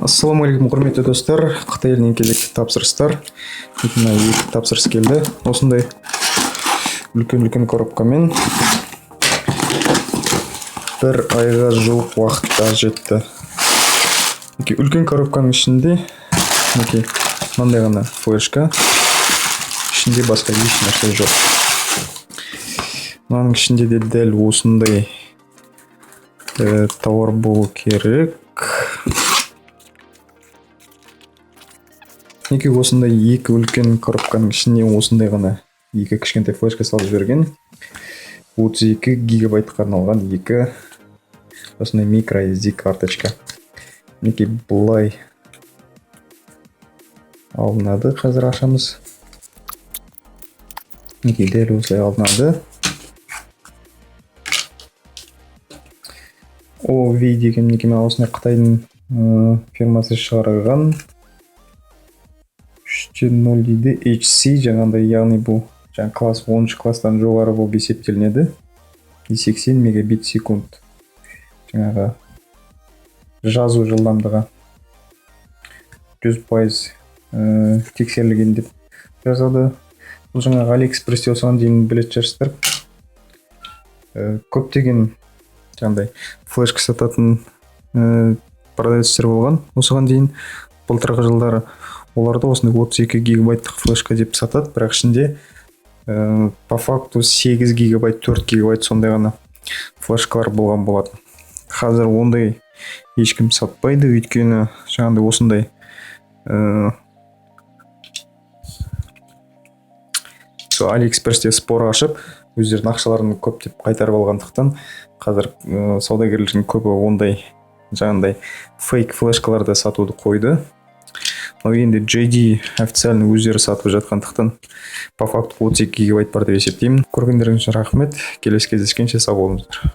Ассалаумағалейкум, құрметті достар! Қытай елінен кезекті тапсырыстар. Мына екі тапсырыс келді. Осындай үлкен-үлкен коробкамен бір айға жуық уақытта жетті. Мінекей, үлкен коробканың ішінде, мінекей, мынандай ғана флешка. Ішінде басқа еш нәрсе жоқ. Мынаның ішінде де дәл осындай тауар болу керек. Мінекей, осындай екі үлкен коробканың ішіне осындай ғана екі кішкентай флешка салып жіберген. 32 гигабайтқа арналған екі осындай micro SD карточка. Мінекей, былай алынады, қазір ашамыз. Мінекей, дәл осылай алынады. OV деген, мінекей, мына осындай қытайдың фирмасы шығарған. 3.0 дейді, HC жаңағындай, яғни бұл жаңа класс 10 класстан жоғары болып есептелінеді. 80 мегабит секунд жаңағы жазу жылдамдығы, 100% тексерілген деп жазады. Бұл жаңағы Алиэкспрессте, осыған дейін білетін шығарсыздар, көптеген жаңағыдай флешка сататын продавецтер болған осыған дейін, былтырғы жылдары. Оларды осындай 32 гигабайттық флешка деп сатады, бірақ ішінде по факту 8 гигабайт, 4 гигабайт сондай ғана флешкалар болған болатын. Қазір ондай ешкім сатпайды, өйткені жаңағыдай осындай сол Алиэкспрессте спор ашып, өздерінің ақшаларын көптеп қайтарып алғандықтан, қазір саудагерлердің көбі ондай жаңағындай фейк флешкаларды сатуды қойды. Ал енді JD официально өздері сатып жатқандықтан, по факту 32 гигабайт бар деп есептеймін. Көргендеріңіз үшін рахмет. Келесі кездескенше сау болыңыздар.